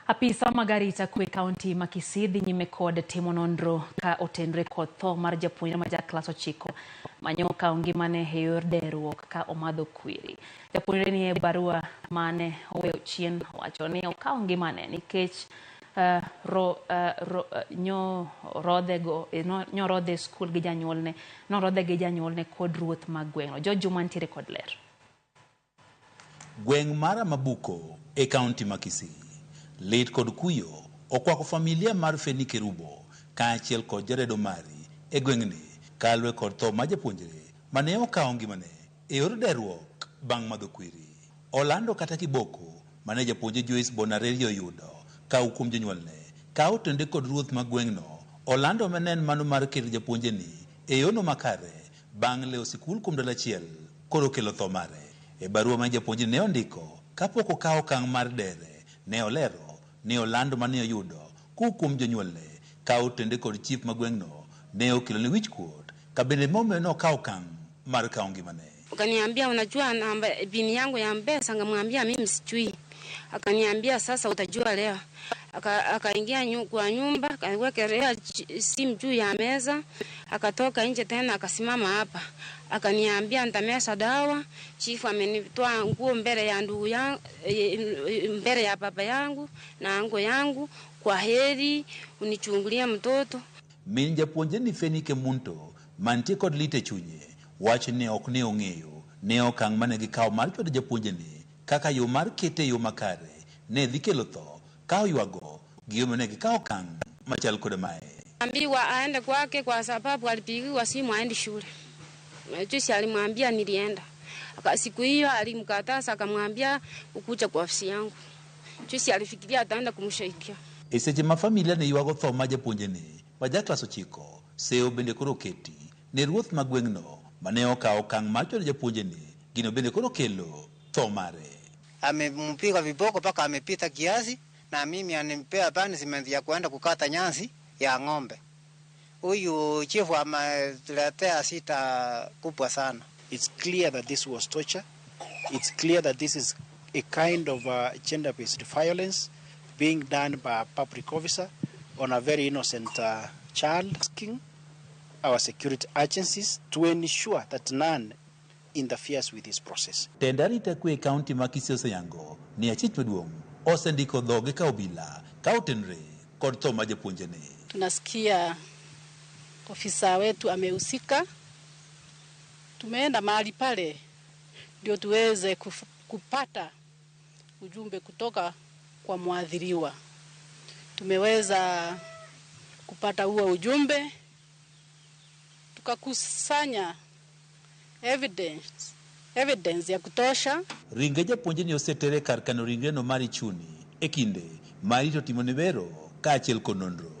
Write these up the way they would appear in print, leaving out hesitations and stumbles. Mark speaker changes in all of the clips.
Speaker 1: Apisa mag arita kwe kaunti ma Kisii dhi nyime kod timo nonro ka otenre kod tho mar japuonjre ma ja klas 9 mane okawo ngimane e yor deruok ka omadho kwiri. Japuonjre ni e barua mane oweyo chien owacho ni okawo ngimane nikech nyorodhe e skul gi janyuolne, norodhe gi janyuolne kod ruoth mag gweng'no. George Juma nitiere kod ler.
Speaker 2: Gweng' mar Amabuko e kaunti ma Kisii. Lit kod kuyo okwako familia mar Feni Kerubo kaachiel kod Jared Omari e gweng'ni kaluwore kod tho mar japuonjre mane okawo ngimane e yor deruok bang' madho kwiri. Olando kata kiboko mane japuonjre Joyce Bonarerio oyudo kaw kuom jonyuolne ka otende kod ruoth ma gweng'no. Olando mane en mano mar keto japuonjeni e yono makare bang' lewo sikul kuom ndalo achiel koro kelo tho mare. E barua ma japuonjni ne ondiko kapok okawo okang' mar dere, ne olero ni olando mane oyudo kowuok kuom jonyuolne ka otende kod chief ma gweng'no ne okelone wichkuot ka bende momiyo ne okawo okang' mar kawo ngimane.
Speaker 3: Akaniambia unajua namba pin yangu ya M-Pesa, ngamwambia mimi sijui. Akaniambia sasa utajua leo. Akaingia kwa nyumba, akawekelea simu juu ya meza, akatoka nje tena akasimama hapa. Akaniambia nitameza dawa, chifu amenitoa nguo mbele ya ndugu yangu, mbele ya baba yangu na ango yangu, kwa heri unichungulie mtoto.
Speaker 2: Min japuonjre ni Feni Kemunto mantie kod lit e chunye wacho ni ok ne ong'eyo ne okang' mane gikawo mar chwado japuonjni kaka yo mar kete e yo makare ne dhi kelo tho ka oywago gimomiyo ne gikawo okang' machal kod mae.
Speaker 3: Ambiwa aende kwake kwa sababu alipigiwa simu aende shule. Juzi alimwambia nilienda. Siku hiyo alimkataza akamwambia ukuja kwa ofisi yangu. Juzi alifikiria ataenda kumshaikia.
Speaker 2: E seche ma familia ne ywago tho mar japuonjni ma ja klas 9, seyo bende koro oketi ne ruoth ma gweng'no mane okawo okang' mar chwado japuonjni, gino bende koro kelo tho mare.
Speaker 4: Amempiga viboko mpaka amepita kiasi, na mimi anipea punishment ya kuenda kukata nyasi ya ng'ombe. Huyu chifu ametuletea sita kubwa sana.
Speaker 5: It's clear that this was torture. It's clear that this is a kind of gender-based violence being done by a public officer on a very innocent child. Asking our security agencies to ensure that none interferes with this process.
Speaker 2: Tend arita kwe e kaunti ma Kisii oseyango ni achich maduong' osendiko dhoge ka obila ka otenre kod tho mar japuonjni.
Speaker 6: Tunasikia ofisa wetu amehusika. Tumeenda mahali pale ndio tuweze kupata ujumbe kutoka kwa mwathiriwa. Tumeweza kupata huo ujumbe, tukakusanya evidence ya kutosha.
Speaker 2: Ringre japuonjni osetere kar kano ringreno mar Ichuni e kinde ma rito timone bero kaachiel kod nonro.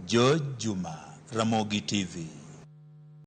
Speaker 2: George Juma, Ramogi TV.